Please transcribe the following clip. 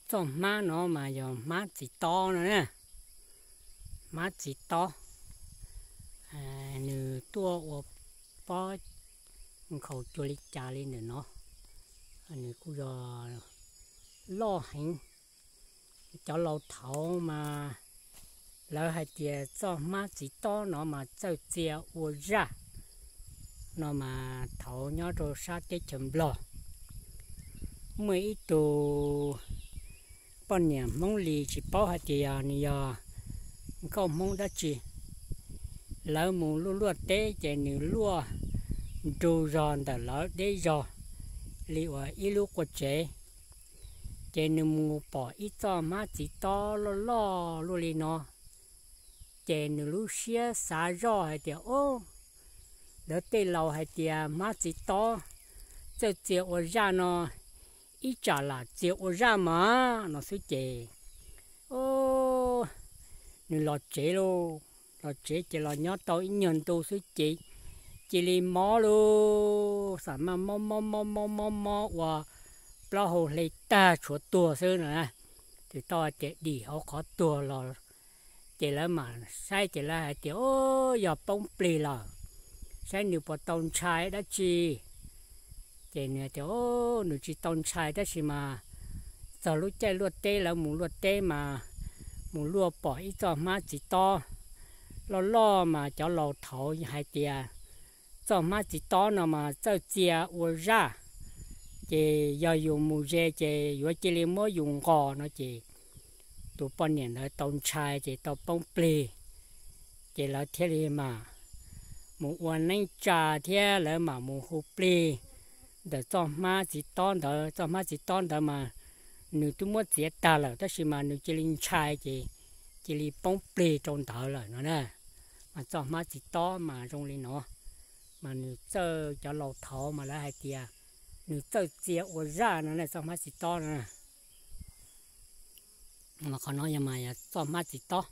Txoj hmab no mas yog hmab txiv tob no na, hmab txiv tob. Nws tuaj ua pob nkhaus cuag li cas li ntawm no, nws kuj yog loj heev. Cov laus thaud mas lawv hais tias txoj hmab txiv tob no mas txawj txia ua zaj no mas thaud nyob rau sab teb chaws Nplog muaj ib tug poj niam Hmoob Lis, tsis paub hais tias yog nws yog nkauj Hmoob dab tsi, lawv mus luaj luaj teb ces nws luaj nrug zog ntawm lawv deb zog li uas ib lub qua tsev. Ces nws mus pom ib txoj hmab txiv tob loj loj luaj li no, ces nws lub siab xav zoj hais tias, o, lawv tej laus hais tias hmab txiv tob txawj txia ua zaj no, ib tsam lam txia ua zaj mas no xwb ces, o, nws los tsev lauj. Los tsev ces los nyob tau ib nyuag ntu xwb ces cia li mob lauj, xam maj mob mob mob mob mob mob ua plaub hau hle tag tshuav tuag xwb no. Tsis tau hais tias dim hauv qhov tuag los, ces lawv mam saib ces lawv hais tias, o, yog poob plig lawm, saib nws puas tau ntshai dab tsi. Ces nws tias, o, nws tsis tau ntshai tab sis mas txog lub caij luaj teb lawv mus luaj teb mas mus luaj pom ib txoj hmab txiv tob loj loj mas cov laus thaud hais tias txoj hmab txiv tob no mas txawj txia ua zaj, ces yog yus mus ze ces yuav cia li muab yus nqos no ces tus poj niam ntawd tau ntshai ces tau poob plig. Ces lawv thiaj li mas mus ua neeb tsa thiab lawv mam mus hu plig ntawm txoj hmab txiv tob ntawd. Txoj hmab txiv tob ntawd mas nws twb muab txiav tag lawm tab sis mas nws cia li ntshai ces cia li poob plig rau ntawd lawm no na. Mas txoj hmab txiv tob mas zoo li no, mas nws txawj, cov laus thaud mas lawv hais tias nws txawj txia ua zaj no na, txoj hmab txiv tob no. Qhov no yog mas yog txoj hmab txiv tob.